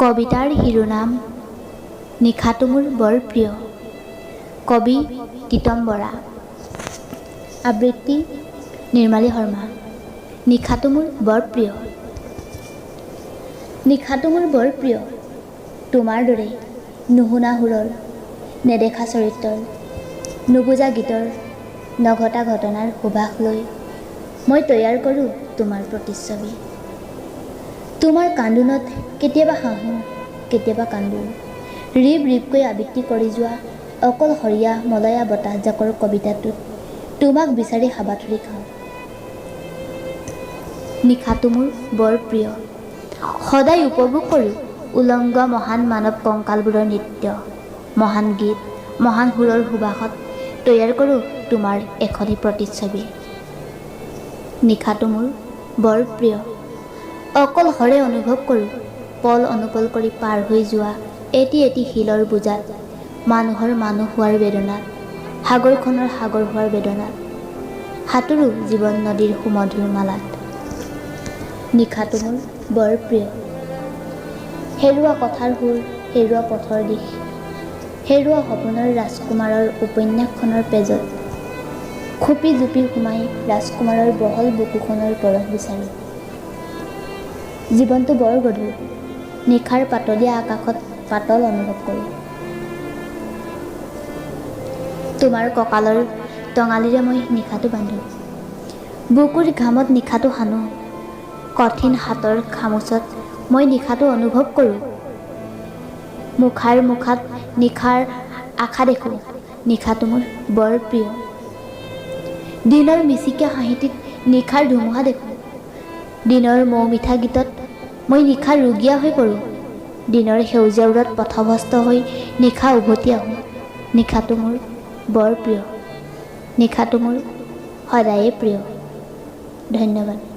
কবিতাৰ শিৰোনাম নিশাটো মোৰ বৰ প্ৰিয়। কবি তিতম বৰা। আবৃত্তি নিৰ্মালী শৰ্মা। নিশাটো মোৰ বৰ প্ৰিয়। নিশাটো মোৰ বৰ প্ৰিয়, তোমাৰ দৰেই নুশুনা সুৰৰ, নেদেখা চৰিত্ৰৰ, নুবুজা গীতৰ, নঘটা ঘটনাৰ সুবাস লৈ মই তৈয়াৰ কৰোঁ তোমাৰ প্ৰতিচ্ছবি। তোমাৰ কান্দোনত কেতিয়াবা হাঁহোঁ, কেতিয়াবা কান্দোঁ। ৰিব ৰিবকৈ আবৃত্তি কৰি যোৱা অকলশৰীয়া মলয়া বতাহজাকৰ কবিতাটোত তোমাক বিচাৰি হাবাথুৰি খাওঁ। নিশাটো মোৰ বৰ প্ৰিয়। সদায় উপভোগ কৰোঁ উলংগ মহান মানৱ কংকালবোৰৰ নৃত্য, মহান গীত, মহান সুৰৰ সুবাসত তৈয়াৰ কৰোঁ তোমাৰ এখনি প্ৰতিচ্ছবি। নিশাটো মোৰ বৰ প্ৰিয়। অকলশৰে অনুভৱ কৰোঁ পল অনুপল কৰি পাৰ হৈ যোৱা এটি এটি শিলৰ বোজাত মানুহৰ মানুহ হোৱাৰ বেদনাত, সাগৰখনৰ সাগৰ হোৱাৰ বেদনাত, সাঁতোৰো জীৱন নদীৰ সুমধুৰ মালাত। নিশাটো মোৰ বৰ প্ৰিয়। হেৰুৱা কথাৰ সুৰ, হেৰুৱা পথৰ দিশ, হেৰুৱা সপোনৰ ৰাজকুমাৰৰ উপন্যাসখনৰ পেজত খুপি জুপি সোমাই ৰাজকুমাৰৰ বহল বুকুখনৰ পৰশ বিচাৰোঁ। জীৱনটো বৰ গধুৰ। নিশাৰ পাতলীয়া আকাশত পাতল অনুভৱ কৰোঁ। তোমাৰ কঁকালৰ টঙালিৰে মই নিশাটো বান্ধোঁ। বুকুৰ ঘামত নিশাটো সানো। কঠিন হাতৰ খামোচত মই নিশাটো অনুভৱ কৰোঁ। মুখাৰ মুখাত নিশাৰ আশা দেখোঁ। নিশাটো মোৰ বৰ প্ৰিয়। দিনৰ মিচিকীয়া হাঁহিটিত নিশাৰ ধুমুহা দেখোঁ। দিনৰ মৌ মিঠা গীতত মই নিশা ৰুগীয়া হৈ পৰোঁ। দিনৰ সেউজীয়াবোৰত পথভ্ৰষ্ট হৈ নিশা উভতি আহোঁ। নিশাটো মোৰ বৰ প্ৰিয়। নিশাটো মোৰ সদায়ে প্ৰিয়। ধন্যবাদ।